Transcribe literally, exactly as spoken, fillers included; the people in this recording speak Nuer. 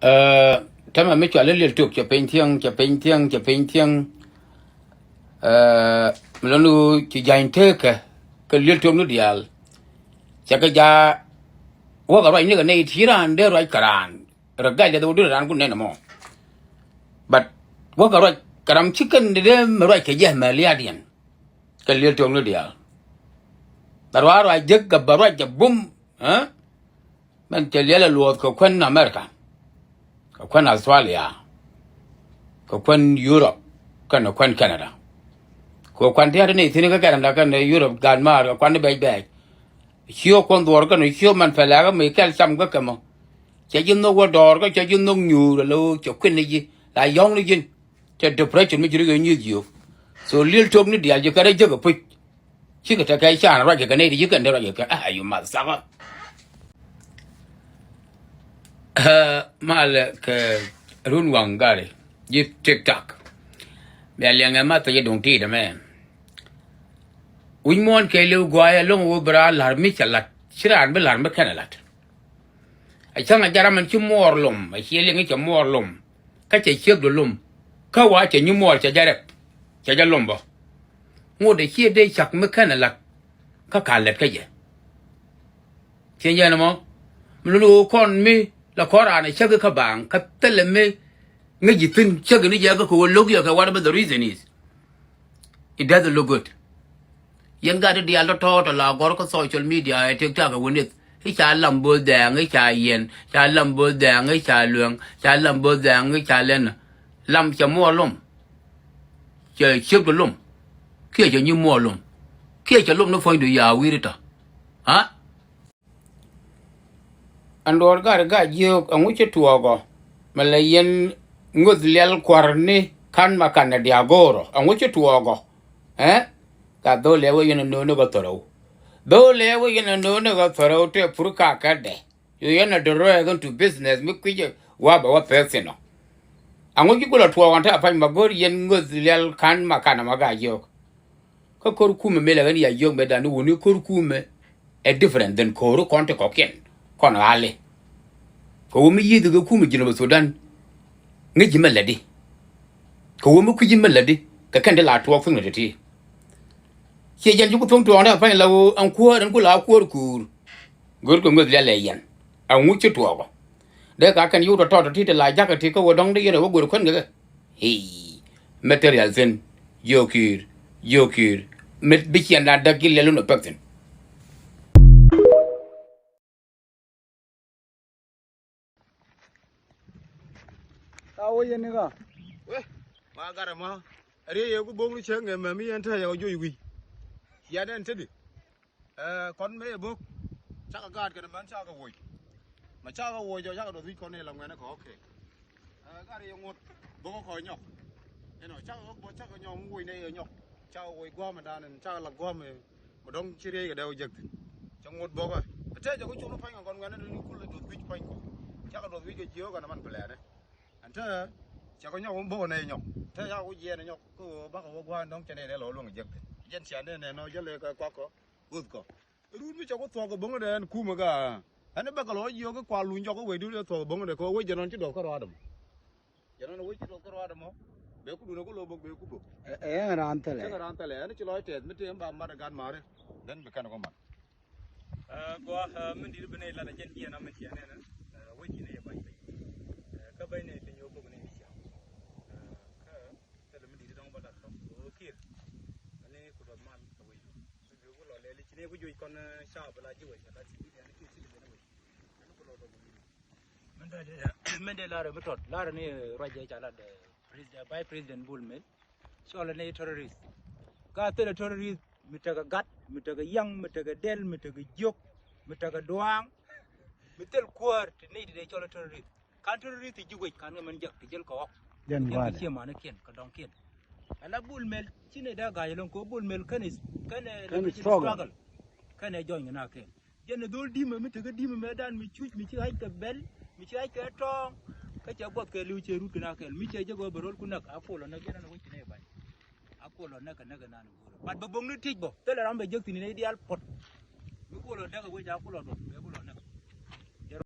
Ɛ, tämɛ mi cual i̱ Liɛl Tok, cɛ piny thiäŋ, cɛ piny thiäŋ, cɛ piny thiäŋ. Ɛ, mi lɔni ci ja̱ny tekɛ kɛ Liɛl Tok ni diaal. Cɛ kɛ ja̱ wäkɛ ruac nikɛ nɛy ti raan dee ruac kɛ raan. Rɛ gac lɛ dhɛ wä duer raan kun nɛn ɛmɔ. But wäkɛ ruac kɛ ram ci kɛn dee mi ruac kɛ jɛ mɛ lia̱a̱diɛn. Kɛ Liɛl Tok ni diaal. But wa ruac jek kɛ bɛ ruac jɛ bum, ɛ? Mɛn cɛ liɛl ɛ luɔth kɛ kuän America, kɛ kuän Australia, kɛ kuän Europe, kɛnɛ kuän Canada. Kɛ kuän ti ati ni thi̱n kä Canada kɛnɛ Europe, gaat maar kɛ kuän ti bɛc bɛc. Ciö kuɔn dhuɔr kɛnɛ ciö man pɛlɛkä mi kɛl cam kä kɛmɔ. Cɛ ji̱ nhök wä dɔɔr kä cɛ ji̱ nhök nyuur alo cɛ kui̱n ni ji̱ la yɔ̱ŋ ni ji̱n. Cɛ depression mi ji̱ ri kɛ nyuth yio̱o̱k. So Liɛl Tok ni diaal ji̱ kɛ rɛ jek ɛ puc. Cikɛ tekɛ can ruac kɛ kɛ nɛy ti ci kɛn dee ruac kɛ kɛ, ah, you motherfucker. Ɛ, malɛ kɛ run waŋ gari ji̱ TikTok. Bia liɛŋɛ ma thɛcɛ duŋ ti̱i̱t ɛmɛ. Wi̱c muɔ̱ɔ̱n kɛ liw gua̱a̱c ɛlɔ̱ŋ wä bi raan la̱r mi cɛ la̱t, ci raan bi la̱r mi kɛn ɛ la̱t. A cäŋ a jɛ ram ɛn ci muɔɔr lom, a ciɛ liŋ i̱ cɛ muɔɔr lom. Kä cɛ ciekdu lom. Kä wa cɛ nyi muɔɔr cɛ jɛ rɛp. Cɛ jɛ lom bä. Ŋot ɛ ciɛ dee cak mi kɛn ɛ lak. Kä ka lɛt kä jɛ. Ciɛ jɛn ɛmɔ. Mi luni ɣöö kɔn mi la kɔn raan ɛ cäk i̱ kä baaŋ. Kä thilɛ mi ŋäc ji̱ thi̱n cäk ni jɛ kä kɛ ɣöö lo̱k yɛ kɛ whatever the reason is. It doesn't look good. Yɛn gat ti diaal tɔ̱tɔ̱ tɔ la gɔr kä social media ɛ TikTok ɛ wä nieth. I̱ ca lam bo̱o̱th dhɛɛŋ, i̱ ca yɛn, ca lam bo̱o̱th dhɛɛŋ, i̱ ca lueŋ, ca lam bo̱o̱th dhɛɛŋ, i̱ ca lɛn. Lam cɛ muɔɔr lom. Cɛ ciekdu lom. Kiɛ cɛ nyi muɔɔr lom. Kiɛ cɛ lom ni puɔ̱nydu ya wi̱i̱ri tɔ. Ha? Ɛn duɔ̱ɔ̱r gat gat jiök ɛŋu ci tuɔɔk ɔ? Mɛ lɛ yɛn ŋuth liɛl kua̱r ni ka̱n ma ka̱n ɛ diago̱o̱r ɔ, ɛŋu ci tuɔɔk ɔ? Ɛ? Ka dho̱l ɛ wee yɛn ɛ nööni kɛ thɔrɔw. Dho̱l ɛ wee yɛn ɛ nööni kɛ thɔrɔw tëë pur kakädɛ. Yu yɛn ɛ dee rɔɔk ɛn tu business mi kui̱c ɛ wa bɛ wä pɛth thi̱n ɔ. Ɛŋu ci kulɛ tuɔɔk ɛn te a pa̱ny ma go̱o̱r yɛn ŋuth liɛl ka̱n ma ka̱n ɛ ma gat jiök. Kä ko̱r kumɛ mëë lɛ ɣän ya jiök mëë dan ni wuni ko̱r kumɛ ɛ different than ko̱r kɔn ti kɔkiɛn kɔn ɣali. Kɛ wä mi yithi kɛ kumɛ Jinub Sudan. Ŋäc ji̱ mɛ lätdi. Kɛ wä mi kui̱ ji̱ mɛ lätdi kɛ kɛn ti la tuɔɔk thi̱ŋ ni ti̱ti̱. Ciɛ jɛn ci ku tho̱ŋ tuɔɔk ni a pa̱ny la wä ɛn kuäär ɛn ku la kuäär kuur. Go̱r kɛ ŋueth lialɛ yɛn ɛŋu ci tuɔɔk ɔ. Dee ka kɛn yio̱w tɔ̱tɔ̱ ti ti la jakä ti kä wä dɔ̱ŋ di yɛn ɛ wä go̱r kuän kɛ kɛ. Hii. Material thin. Jiökiir. Jiökiir. Mit bi ciɛn la däk ji̱ liɛl wun ɛ pek thin. Ka wä yɛn ni ka. Wee, ma garɛ ma. Ɛ riey yɛ ku bo̱o̱k ni cäŋ ɛ mɛm yɛn te yɛ wä juɔc wi̱i̱. Yɛn ɛn te di. Ɛ, kɔn mëë bo̱k cakɛ gaat kɛnɛ män cakɛ woc. Ma cakɛ woc jɔ cakɛ duɔth wi̱c kɔn ni la ŋuɛnɛ kɔ, okay. Ɛ, gaat yɛ ŋuɔ̱t bo̱k kɔ nyɔk. Inɔ cakɛ ɣɔk bɔ cakɛ nyɔk mi woc nɛ yɛ nyɔk. Cakɛ woc gua̱a̱m dan in cakɛ la gua̱a̱m mi dɔ̱ŋ ci riey kɛ dɛw jek thi̱n. Cɛ ŋuɔ̱t bo̱k ɛ. Ɛ tëë jɛ ku cun pa̱ny kɛ kɔn ŋuɛnɛ ni kul duɔth wi̱c pa̱ny kɔ. Cakɛ duɔth wi̱c kɛ jiök ɛn man pɛlɛɛnɛ. Ɛn te cɛ kɛ nyɔk wä bo̱k nɛ nyɔk. Te cakɛ wä jiɛɛn nyɔk kä ɣöö bakɛ wä gua̱a̱n dɔ̱ŋ cɛ nɛ dee lɔ luäŋ jek thi̱n. Jɛn cia nɛ nɛ nɔ jälɛ kɛ kɔk kɔ guth kɔ. Run mi cɛ ku thuɔk kɛ bo̱ŋ dɛ ɛn kumɛ ka. Ɛn bɛ kɛ lɔ jiök kɛ kual luny jɔk kɛ wecdu dee thuɔk kɛ bo̱ŋ dɛ kɛ wec jɛ nɔn ci duɔth kä ruaadɛ mɔ. Jɛ nɔn wec ci duɔth kä ruaadɛ mɔ. Bɛ ku dun ɛ ku lo̱ bo̱k bɛ ku bo̱k. Ɛ, ɛ, ɛn raan thɛlɛ. Cɛ kɛ raan thɛlɛ ɛn ci lɔc tɛth mi tëë mi ba mat ɛ gat maari. Dɛn bi kɛn kɔ mat. Ɛ, gua, ɛ, min di̱t bi nɛy lat ɛ jɛn jiɛn a min ciɛ nɛn ɛ, ɛ, wec ci nɛy ɛ ba̱ny piny. Ɛ, kä ba̱ny nɛy piny wä bok nɛy mi ciaŋ. Ɛ, kä thilɛ min di̱t dɔ̱ŋ bä lat dɔ̱ŋ. Ɛ, kiɛr. Ani ku duɔth mal ɛ wec. Bi bi ku lɔ lɛl ci nɛy ku juec kɔn, ɛ, ca bi la ji̱ wec. Ala ci bi diani kiɛ ci bi diani wec. Ani ku lɔ dɔ̱ŋ wec. Min dee, min dee lar mi tɔt. Lar ni ruac jɛ ca lat, ɛ, president, vice president Bol Mel. Cɔl ni terrorist. Ka thil terrorist, mi tekɛ gat, mi tekɛ yaŋ, mi tekɛ dɛl, mi tekɛ jiök, mi tekɛ duaaŋ, mi thil kuäär ti ni ti dee cɔl terrorist. Kan terrorist ti ji̱ wec kan kɛ mɛn jek ti jel kɛ ɣɔk. Jɛn gua̱a̱dɛ. Cie manikiɛn kɛ dɔŋkiɛn. Ala Bol Mel ci ni dee ga̱a̱c ɛlɔŋ kɛ Bol Mel kɛn is, kɛn, eh, kɛn struggle. Kɛn ɛ jɔny kɛ na kɛn. Jɛn ɛ dhol di̱mɛ mi tekɛ di̱mɛ mɛ dan mi cuc mi ci ɣa̱c kɛ bɛl mi ci ɣa̱c kɛ tɔ̱ɔ̱ŋ. Kä cɛ buɔth kɛ li̱w cɛ rut kɛ na kɛn mi cɛ jek ɣöö bɛ rol ku näk a kuɔl ɔ näk jɛn ɛn ɛ wec ti nɛ ba̱ny. A kuɔl ɔ näk kɛ näk kɛ nan ɛ go̱o̱r ɔ. But bɛ bo̱ŋni tiec bɔ thilɛ ram bɛ jek thi̱n in ɛ diaal puɔt. Mi kuɔl ɔ näk ɛ wec a kuɔl ɔ duɔth bɛ